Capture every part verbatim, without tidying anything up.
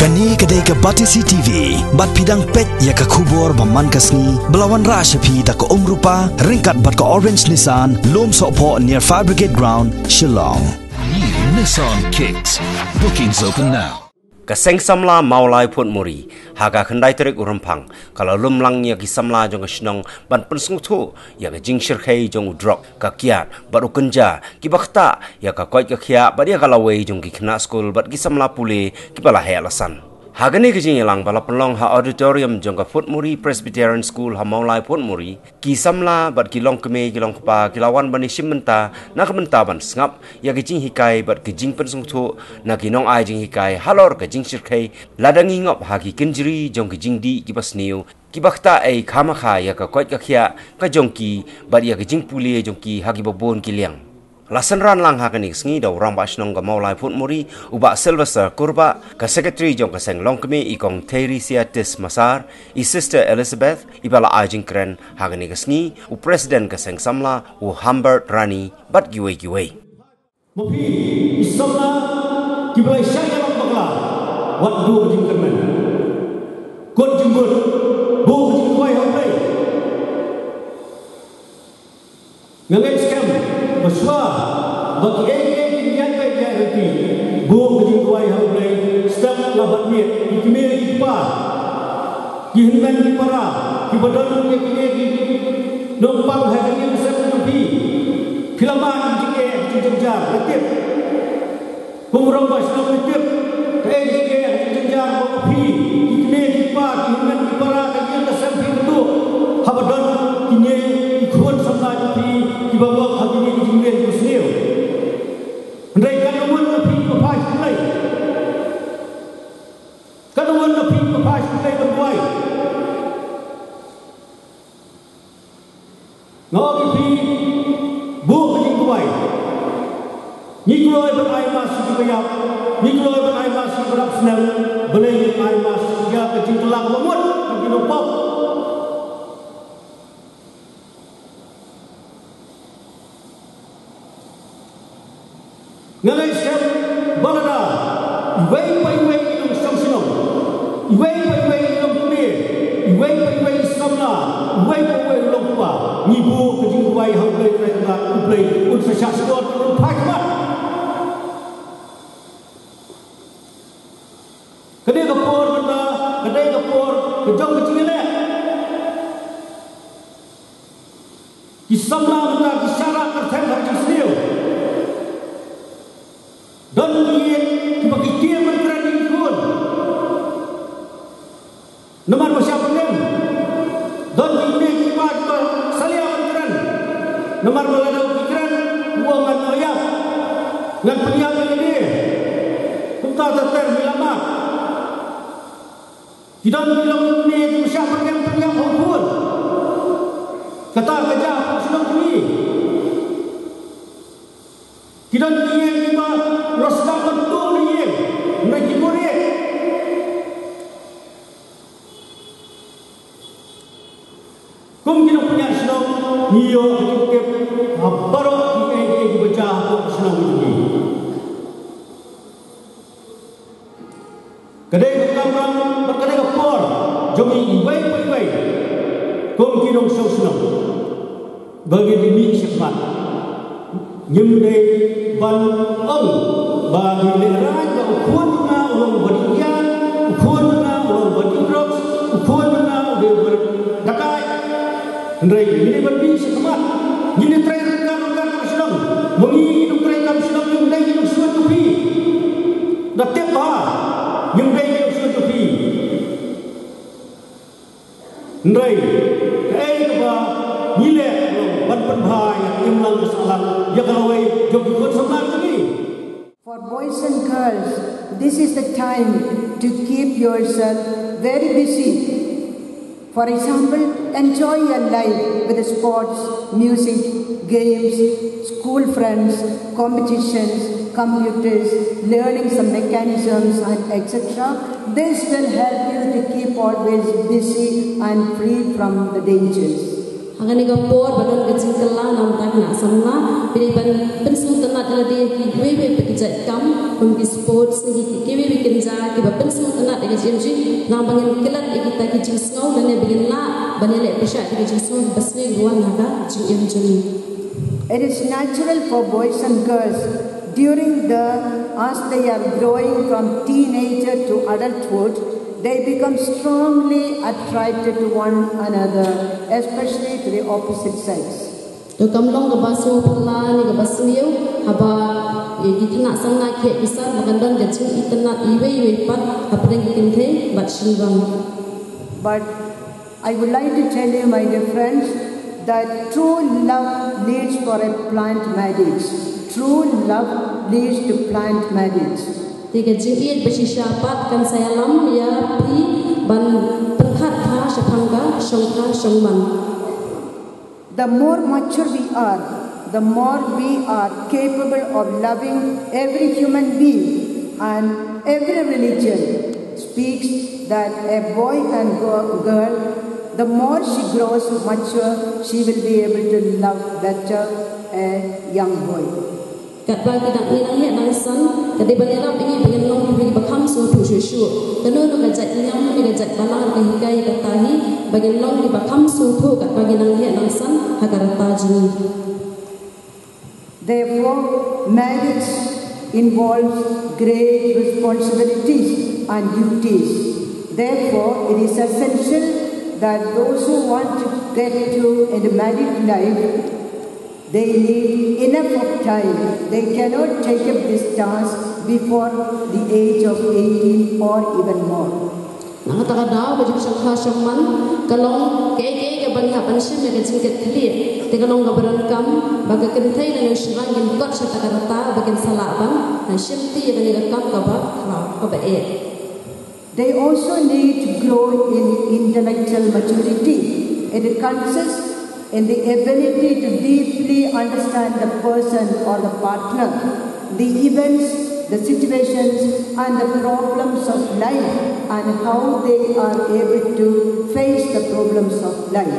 Kane ka dei ka Batesi T V, bad phi dang peit ïa ka khubor ba man ka sngi, ba la wanrah sha phi da ka Umrupa, ryngkat bad ka Orange Nissan, Lumsohphoh near Fire Brigade Ground, Shillong. New Nissan Kicks. Bookings open now. Ka Seng Samla Mawlai Phuntmuri, ha ka khyndai tarik u Rymphang, ka la lum lang ïa ki samla jong ka shnong ban pynsngewthuh ïa ka jingshyrkhei jong u drok, ka kiad bad u kynja, kiba ktah ïa ka koit ka khiah bad ïa ka lawei jong ki khynnah skul bad ki samla pule kiba la heh la san. Ha kane ka jingïalang ba la pynlong ha auditorium jong ka Phuntmuri Presbyterian School ha Mawlai Phuntmuri, ki samla bad ki longkmie ki longkpa ki la wan ban ïashim bynta na ka bynta ban sngap ïa ka jinghikai bad ka jingpynsngewthuh na ki nongai jinghikai halor ka jingshyrkhei, lada ngi ngop ha ki kynjri jong ki jingdih kiba sniew, kiba ktah ei khamakha ïa ka koit ka khiah ka jong ki bad ïa ka jingpule jong ki ha kiba bun ki liang. La synran lang ha kane ka sngi da u Rangbah Shnong ka Mawlai Phuntmuri, u Bah Sylvester Kurbah, ka Secretary jong ka Seng Longkmie i Kong Theresia Tis Massar, i Sister Elizabeth, iba la ai jingkren ha kane ka sngi, u President ka Seng Samla, u Humbert Rani, bad kiwei kiwei. Ma phi, i samla, kiba la shah ïalam bakla, wat duh ka jingkyrmen. Kut jingmut, buh ka jingduwai ha U Blei. Nga ngeit skhem ba shuwa ba kiei kiei kin ïaid beit ïaid ryntih, buh ka jingduwai ha U Blei, step la bad miet, ki kmie ki kpa, ki hynmen ki para, kiba don ïa kine ki nongpang ha kine ki sem jong phi. Phi la mad ka jingeh ka jingjynjar, la tip. Kum u rangbah shnong phi tip, kaei ka jingeh ka jingjynjar ba phi, ki kmie ki kpa, ki hynmen ki para, ka ïing ka sem phi ka duh. Haba don kine ki khun samla jong phi kiba bok ha kine ki jingrieh kiba sniew. Hynrei katno ngut na phi kiba phai sha U Blei? Katno ngut na phi kiba phai sha U Blei ban duwai? Nga ong ïa phi, buh ka jingduwai. Ngi kloi ban ai mass ïa kiba ïap, ngi kloi ban ai mass ïa kiba dap snem, balei ngim ai mass ïa ka jingkylla kaba mut ka jingdon pop? Nga ngeit skhem ba lada iwei pa iwei i nongshong shnong, iwei pa iwei i nongkmie, iwei pa iwei i samla, iwei pa iwei i longkpa, ngi buh ka jingduwai ha U Blei Trai Kynrad, U Blei un sa shah sdang, un phai khmat. Ka dei ka por mynta, ka dei ka por ka jong ka jingïaleh. Ki samla mynta ki shah rah kyrteng ha jingsniew. Don ki ïing kiba ki tieng ban kren ïa ki khun. Namar ba shah pynlong. Don ki kmie ki kpa kiba salia ban kren. Namar ba lada ki kren, u ong ngan ïap, ngan pynïap ïa lade. Kumta ter ter ngi la mad. Ki don ki longkmie kiba shah pynlong pynïap ha u khun. Kata ka jia ha shnong jong ngi. Ki don ki ïing kiba la sdang ban tuh na ïing, na ki buhrieh. Kum ki nongpynïaid shnong, ngi ïoh ka jingtip ha baroh kiei kiei kiba jia hapoh ka shnong jong ngi. Ka dei ka kamram bad ka dei ka por jong ngi iwei pa iwei kum ki nongshong shnong ba ngin mih shakhmat. Ngim dei ban ong ba ngi lehraiñ ba u khun jong nga u long u ba dih kiad, u khun jong nga u long u ba dih drugs, u khun jong nga u dei u ba dakaid. Hynrei ngi dei ban mih shakhmat. Ngi dei trei ryngkat ryngkat ka shnong. Ma ngi ngi dei trei ka shnong, ngim dei ngi dei shuh jong phi. Da tip ba ngim dei ngi dei shuh jong phi. Hynrei kaei kaba ngi leh long ban pynbha ïa ka imlang ka sahlang ïa ka lawei jong ki khun samla jong ngi. For boys and girls, this is the time to keep yourself very busy. For example, enjoy your life with sports, music, games, school friends, competitions, computers, learning some mechanisms, and et cetera. This will help you to keep always busy and free from the dangers. Ha kane ka por ba don ka jingkylla na ka bynta ki khynnah samla, phi dei ban pynsngewtynnat ïa lade ha kiwei kiwei pat ki jait kam, kum ki sports ne ki, kiwei kiwei ki kynja kiba pynsngewtynnat ïa ka jingim jong ngi, khnang ba ngin klet ïa kita ki jingsngew lane ba ngin lah ban ïaleh pyrshah ïa ki jingsngew kiba sniew kiba wan na ka jingim jong ngi. It is natural for boys and girls during the, as they are growing from teenager to adulthood, they become strongly attracted to one another, especially to the opposite sex. To kam long kaba sngewphylla ne kaba sniew haba ïa ki khynnah samla ki heh ki san ba kan don ka jingitynnat iwei iwei pat hapdeng ki kynthei bad shynrang. But I would like to tell you, my dear friends, that true love leads for a planned marriage. True love leads to planned marriage. Te ka jingïeit ba shisha pat kan sa ïalam ïa phi ban pyrkhat bha shaphang ka shongkha shongman. The more mature we are, the more we are capable of loving every human being, and every religion speaks that a boy and go- girl, the more she grows mature, she will be able to love better a young boy. Katba ki dang ngi dang heh dang san, ka dei ban ïarap ïa ngi ba ngin long kiba kham sngewthuh shuh shuh. Kano kano ka jait niam ne ka jait balang ka hikai ïa kata hi ba ngin long kiba kham sngewthuh katba ngi dang heh dang san ha ka rta jong ngi. Therefore, marriage involves great responsibilities and duties. Therefore, it is essential that those who want to get to in the married life, they need enough of time. They cannot take up this task before the age of eighteen or even more. Na kata ka daw ka jingshongkha shongman ka long kaei kaei kaba ngi hap ban shim ïa ka jingkitkhlieh. Te ka long kaba donkam ba ka kynthei ne u shynrang kin kot sha kata ka rta ba kin sa lah ban shimti ïa kane ka kam kaba khraw kaba eh. They also need to grow in intellectual maturity. It consists in the ability to deeply understand the person or the partner, the events, the situations, and the problems of life, and how they are able to face the problems of life.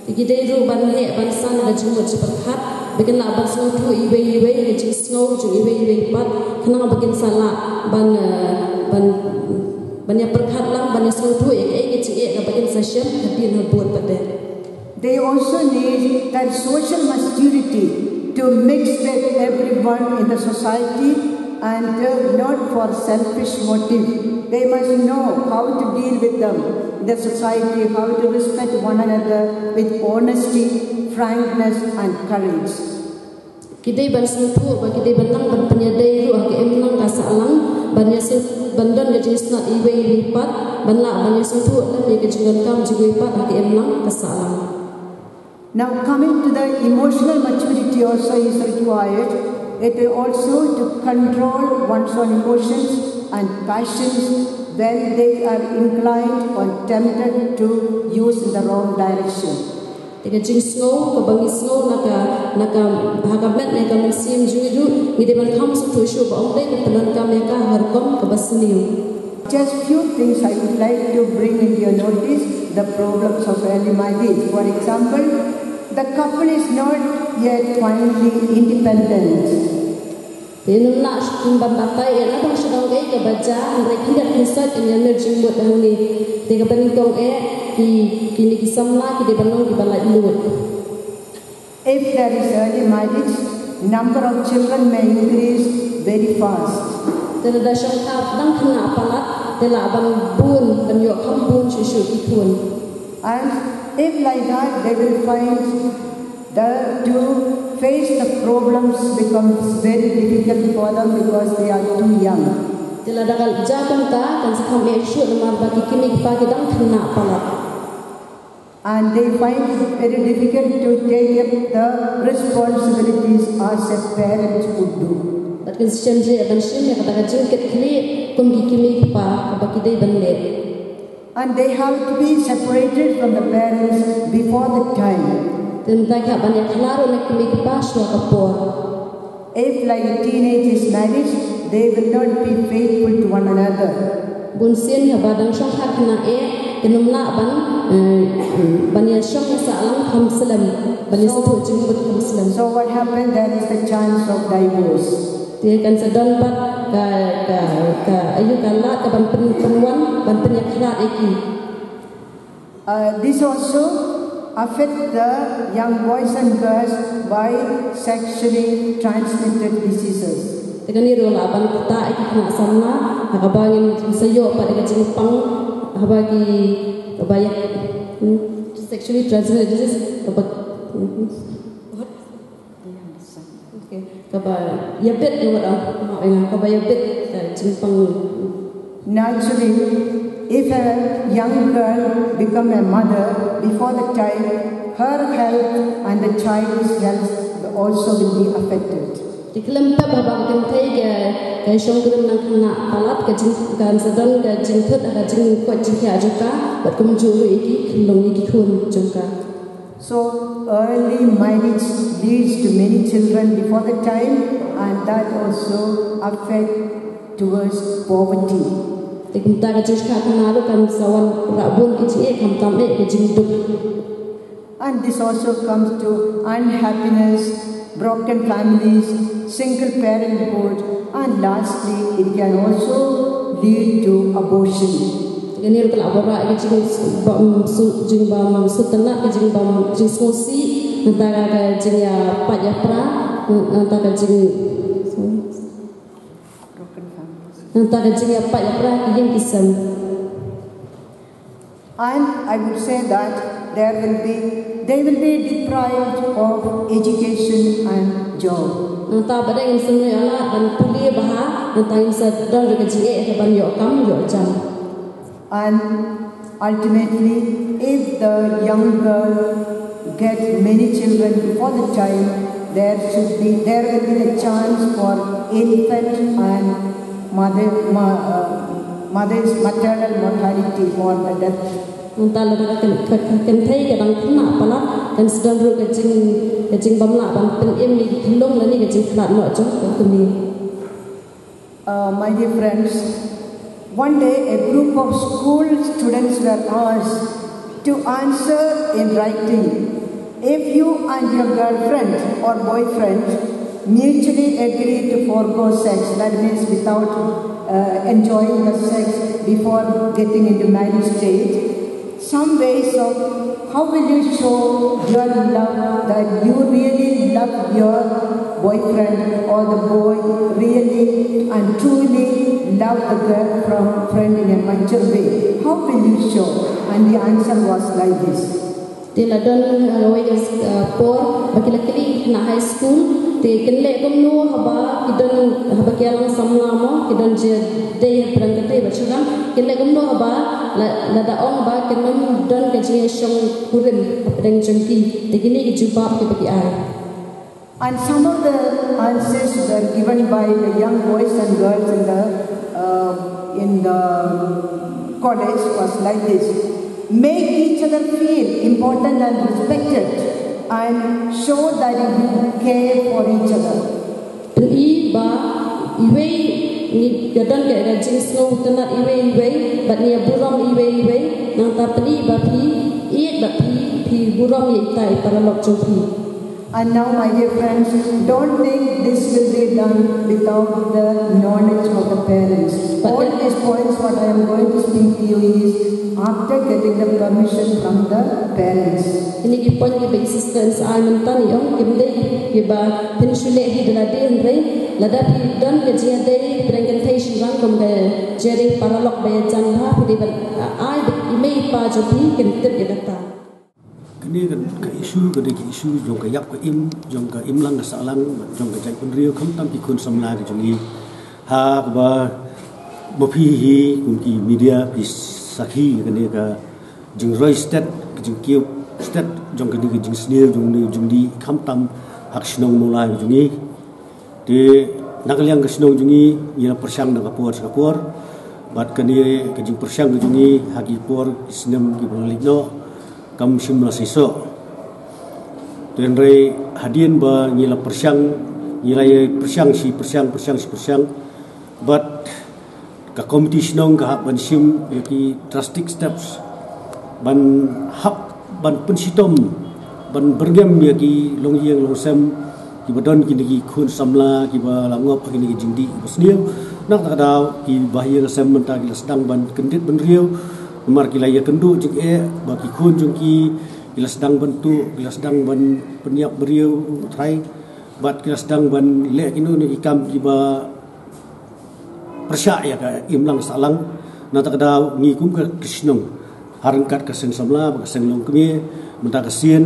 Te ki dei ruh ban heh ban san ka jingmut jingpyrkhat ba kin lah ban sngewthuh iwei iwei ka jingsngew jong iwei iwei pat khnang ba kin sa lah ban eh, ban ban ïa pyrkhat lang ban ïa sngewthuh ïa kaei ka jingeh kaba kin sa shem hadien habud pat de. They also need that social maturity to mix with everyone in the society and uh, not for selfish motive. They must know how to deal with them in the society, how to respect one another with honesty, frankness, and courage. Ki dei ban sngewthuh ba ki dei ban nang ban pynïadei ruh ha ka imlang ka sahlang ban ïa sngewthuh ban don ka jingsnat iwei iwei pat ban lah ban ïa sngewthuh lem ïa ka jingdonkam jong iwei pat ha ka imlang ka sahlang. Now, coming to the emotional maturity also is required. It is also to control one's own emotions and passions when they are inclined or tempted to use in the wrong direction. Te ka jingsngew kaba ngi sngew na ka na ka ha ka met ne ka mynsiem jong ngi ruh ngi dei ban kham sngewthuh shuh ba ym dei ban pyndonkam ïa ka ha ka rukom kaba sniew. Just few things I would like to bring into your notice, the problems of early marriage. For example, the couple is not yet finally independent. Te ym lah shuh ban batai ïa na dong sha dong ei kaba jia hynrei khyndiat khynsoit ïa ka jingmut hangne. Te kaba nyngkong eh ki kine ki samla ki dei ban long kiba laitluid. If there is early marriage, number of children may increase very fast. Te lada shongkha dang khynnah palat te lah ban bun ban ïoh kham bun shuh shuh ki khun. And if like that, they will find the to face the problems becomes very difficult for them because they are too young. Te lada ka jia kumta kan sa kham eh shuh namar ba ki kmie ki kpa ki dang khynnah palat. And they find it very difficult to take up the responsibilities as a parent would do. Bad kin sa shem jingeh ban shim ïa kata ka jingkitkhlieh kum ki kmie ki kpa kaba ki dei ban leh. And they have to be separated from the parents before the time. Te mynta ki hap ban ïakhla ruh na ki kmie ki kpa shuwa ka por. If, like a teenage is married, they will not be faithful to one another. Bun sien haba dang shongkha khynnah eh Kin ym lah ban, eh, ban ïa shong ïa sahlang kham slem, ban ïa sngewthuh jingmut kham slem. So what happened? There is the chance of divorce. Te kan sa don pat ka, ka, ka, aïu, ka lad ka ban pyn, pynwan, ban pynïakhlad ïa ki. Uh, this also affect the young boys and girls by sexually transmitted diseases. Te kane ruh lah ban ktah ïa ki khynnah samla, ha kaba ngin sa ïoh pat ïa ka jingpang, haba ki, kaba ïa, hmm, sexually transmitted disease, kaba, hmm. Okay. Kaba ïa bit ïa wat, ah, ma ïa, kaba ïa bit, eh, jingpang. Naturally, if a young girl become a mother before the time, her health and the child's health also will be affected. Te khlem pep haba ka kynthei ka, ka shong kren nang khynnah palat, ka jing, kan sa don ka jingthut, ka jingkoit jingkhiah jong ka, bad kumjuh ruh ïa ki khyllung, ïa ki khun jong ka. So early marriage leads to many children before the time, and that also affect towards poverty. Te kumta ka jingshah khynnah ruh kan sa wanrah bun ki jingeh, khamtam eh ka jingduk. And this also comes to unhappiness, broken families, single parenthood, and lastly, it can also lead to abortion. Kane ruh ka lah wanrah ka jing, bam, su, jingbam sngewtynnat, ka jingbam jingsngewsih, nangta ka jingïapait ïapra, nangta ka jing, nangta ka jingïapait ïapra ki ïing ki sem. And I would say that there will be, they will be deprived of education and job. Nangta pat ngin sa ïoh lah ban pule bha, nangta ngin sa don ruh ka jingeh ka ban ïoh kam ïoh jam. And ultimately, if the young girl get many children before the time, there should be, there will be the chance for infant and mother, ma, uh, mother's maternal mortality or the death. Nangta lada ka kyn, ka, ka kynthei ka dang khynnah palat, kan sa don ruh ka jing, ka jingbym lah ban pynim ïa ki khyllung lane ka jingkhlad noh jong ka kmie. Uh, my dear friends, one day a group of school students were asked to answer in writing. If you and your girlfriend or boyfriend mutually agree to forego sex, that means without, uh, enjoying the sex before getting into marriage stage, some ways of how will you show your love, that you really love your boyfriend or the boy really and truly love the girl from friend in a mature way? How will you show? And the answer was like this. Te la don, uh, wei ka, uh, por ba ki la kylli ki khynnah high school, te kin leh kumno haba ki don, haba ki ïalang samla mo, ki don jingïadei hapdeng ka kynthei bad shynrang, kin leh kumno haba la, lada ong ba kin ym don ka jingïashong kurim hapdeng jong ki. Te kine ki jubab kiba ki ai. And some of the answers were given by the young boys and girls in the, uh, in the college was like this. Make each other feel important and respected and show that you care for each other. Pyni ba iwei, ngi, ka don ka, ka jingsngewtynnat iwei iwei, bad ngi ïa burom iwei iwei, nangta pyni ba phi ïeit bad phi, phi burom ïa ita i paralok jong phi. And now, my dear friends, don't think this will be done without the knowledge of the parents. But all these points, what I am going to speak to you is after getting the permission from the parents. Kine ki point kiba i sister Ins ai mynta i ong kim dei kiba phin shu leh hi da lade, hynrei lada phi don ka jingïadei hapdeng kynthei shynrang kum ka jingïadei paralok ba ïajan bha, phi dei ban ai ba i mei i pa jong phi kin tip ïa kata. Kane ka, ka issue ka dei ka issue jong ka ïap ka im, jong ka imlang ka sahlang, jong ka jaitbynriew, khamtam ki khun samla ka jong ngi. Ha kaba ma phi hi kum ki media phi sakhi kane ka jingroi stet, ka jingkiew stet jong kane ka jingsniew jong ngi, jong ngi khamtam ha ka shnong Mawlai ka jong ngi. Te na ka liang ka shnong jong ngi ngi la pyrshang na ka por sha ka por. Bad kane ka jingpyrshang ka jong ngi ha ki por ki snem kiba la leit noh kam shym la seisoh. Te hynrei hadien ba ngi la pyrshang, ngi la ïa pyrshang shi pyrshang, pyrshang shi pyrshang. Bad ka komiti shnong ka hap ban shim ïa ki drastic steps ban hap, ban pynshitom, ban byrngem ïa ki longïing longsem kiba don kine ki khun samla kiba la ngop ha kine ki jingdih ba sniew. Na kata ka daw ki bahaïing hasem mynta ki la sdang ban kyndit bynriew namar ki la ïakynduh jingeh ba ki khun jong ki ki la sdang ban tuh, ki la sdang ban pynïap briew u trai, bad ki la sdang ban leh kino kino ki kam kiba pyrshah ïa ka imlang sahlang. Na kata ka daw ngi kum ka shnong, ha ryngkat ka seng samla bad ka seng longkmie, mynta ka sien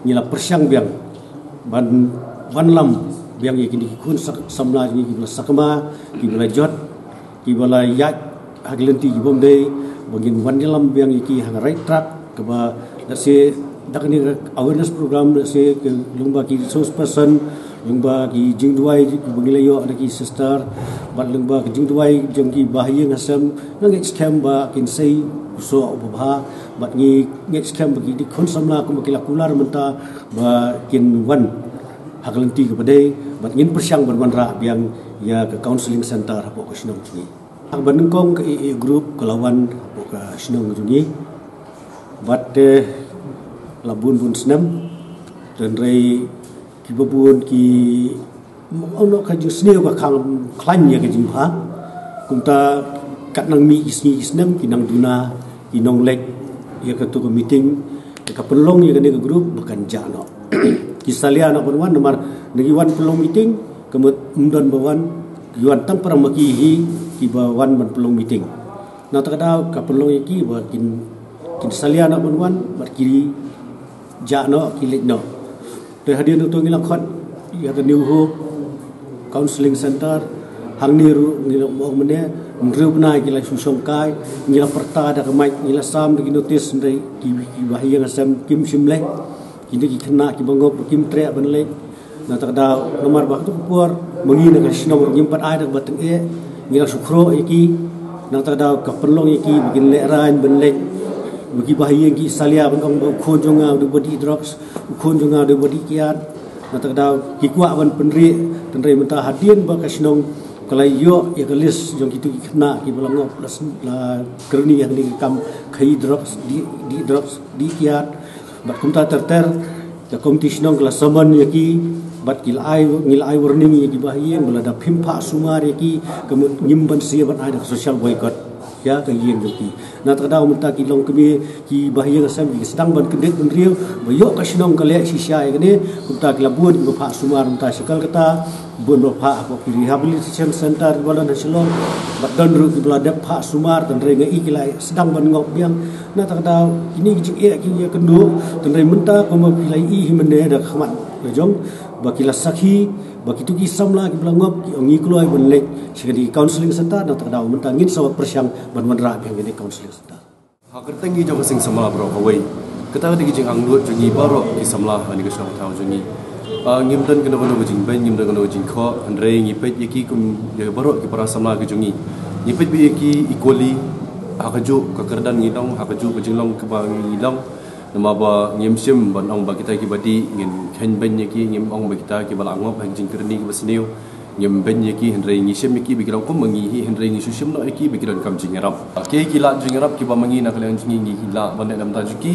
ngi la pyrshang biang ban wanlam biang ïa kine ki khun sak-, samla jong ngi kiba la sakma, kiba la jot, kiba la ïaid ha ki lynti ki bym dei, ba ngin wanlam biang ïa ki ha ka right track, kaba, let's say, da kane ka awareness program, let's say, ka lyngba ki resource person, lyngba ki jingduwai kiba ngi la ïoh na ki sister, bad lyngba ki jingduwai jong ki bahaïing hasem, nga ngeit skhem ba kin sei u soh uba bha, bad ngi ngeit skhem ba ki dei khun samla kumba ki la kular mynta ba kin wan ha ka lynti kaba dei, bad ngin pyrshang ban wanrah biang ïa ka counselling center hapoh ka shnong jong ngi. Ha kaba nyngkong ka A A group ka la wan hapoh ka shnong jong ngi. Bad te la bun bun snem, hynrei kiba bun ki, ong noh, ka jingsniew ka kham khlaiñ ïa ka jingbha. Kumta kat nang mih ki sngi ki snem ki nang duna, ki nang leit ïa katu ka meeting, ïa ka pynlong ïa kane ka group ba kan jah noh. Ki salia noh ban wan namar na ki wan pynlong meeting, ka mut ym don ba wan, ki wan tang para ma ki hi kiba wan ban pynlong meeting. Na kata ka daw ka pynlong ïa ki ba kin, kin salia noh ban wan, bad ki jah noh, ki leit noh. Te hadien nangto ngi la khot ïa ka New Hope Counseling Center, hangne ruh ngi la ong mynne, hynriew bnai ki la shu shongkai, ngi la pyrta da ka mic, ngi la sam da ki notice, hynrei ki, ki bahaïing hasem kim shym leit, kine ki khynnah kiba ngop kim treh ban leit. Na kata ka daw namar ba kato ka por ma ngi na ka shnong ruh ngim pat ai da kaba tyngeh, ngi la shu khroh ïa ki. Na kata ka daw ka pynlong ïa ki ba kin lehraiñ ban leit, ba ki bahaïing ki salia ban ong ba u khun jong nga u dei ba dih drugs, u khun jong nga u dei ba dih kiad. Na kata ka daw ki kwah ban pynrieh, hynrei mynta hadien ba ka shnong ka la ïoh ïa ka list jong kitu ki khynnah kiba la ngop, la s-, la kyrni ïa kane ka kam khaïi drugs, dih, dih drugs, dih kiad. Bad kumta ter ter, ka komiti shnong ka la summon ïa ki, bad ki la ai, ngi la ai warning ïa ki bahaïing ba lada phim phah sumar ïa ki, ka mut ngim banse ban ai da ka social boycott ïa ka ïing jong ki. Na kata ka daw mynta ki longkmie, ki bahaïing hasem ki sdang ban kyndit bynriew ba ïoh ka shnong ka leh shisha ïa kane. Kumta ki la bun kiba phah sumar mynta sha Kolkata, bun ba phah hapoh ki rehabilitation center kiba don ha Shillong, bad don ruh kiba la dep phah sumar, hynrei nga i ki la sdang ban ngop biang. Na kata ka daw kine ki jingeh ki ïakynduh, hynrei mynta kumba phi la i hi mynne da ka khmat la jong, ba ki la sakhi ba kitu ki samla kiba la ngop ki ong ngi kloi ban leit sha kane ka counseling center. Na kata ka daw mynta ngin sa pyrshang ban wanrah biang kane ka counseling center. Ha ka kyrteng jong ka seng samla baroh kawei, kata ka dei ka jingangnud jong ngi baroh ki samla ha kane ka shnong ka thaw jong ngi. Ah, ngim don kano kano ka jingbeiñ, ngim don kano ka jingkhoh, hynrei ngi peit ïa ki kum ïa baroh ki para samla ki jong ngi. Ngi peit ba ïa ki equally, ha kajuh ka kyrdan ngi long, ha kajuh ka jinglong kaba ngi long. Namar ba ngim shym ban ong ba kita kiba dih ngin kheiñ beiñ ïa ki, ngim ong ba kita kiba la ngop ha ki jingkyrni kiba sniew ngim beiñ ïa ki, hynrei ngi shem ïa ki ba ki long kum ma ngi hi, hynrei ngi shu shem noh ïa ki ba ki donkam jingïarap. Ki, ki lad jingïarap kiba ma ngi na ka liang jong ngi ngi lah ban leh na ka bynta jong ki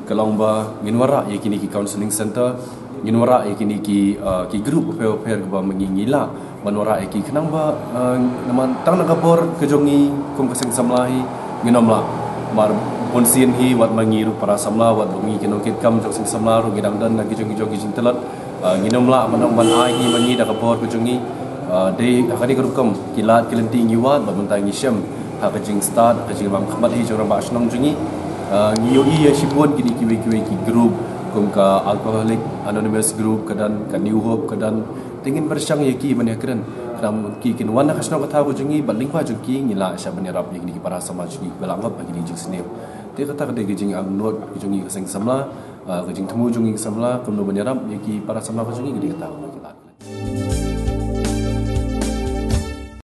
ka long ba ngin wanrah ïa kine ki counseling center, ngin wanrah ïa kine ki, ah, ki group bapher bapher kiba ma ngi ngi lah ban wanrah ïa ki khnang ba, ah, namar tang na ka bor ka jong ngi kum ka seng samla hi ngin ym lah. Namar bun sien hi wat ma ngi ruh para samla, wat ma ngi ki nongkitkam jong seng samla ruh ngi dang don na ki jong ki jong ki jingtlot. Ah, ngin ym lah ban ong ban ai hi ma ngi da ka bor ka jong ngi. Ah, dei ha kane ka rukom ki lad ki lynti ngi wad bad mynta ngi shem ha ka jingstad, ha ka jingrwai khmat hi jong rangbah shnong jong ngi. Ah, ngi ïohi ïa shibun kine kiwei kiwei ki group kum ka Alcoholic Anonymous group ka don, ka New Hope ka don. Te ngin pyrshang ïa ki ban ïakren khnang ki kin wan ha ka shnong ka thaw ka jong ngi bad lyngba jong ki ngi lah shah ban ïarap ïa kine ki para samla jong ngi kiba la ngop ha kine ki jingsniew. Te kata ka dei ka jingangnud ka jong ngi ka seng samla, ah, ka jingthmu jong ngi ka samla kumno ban ïarap ïa ki para samla ka jong ngi ka dei kata.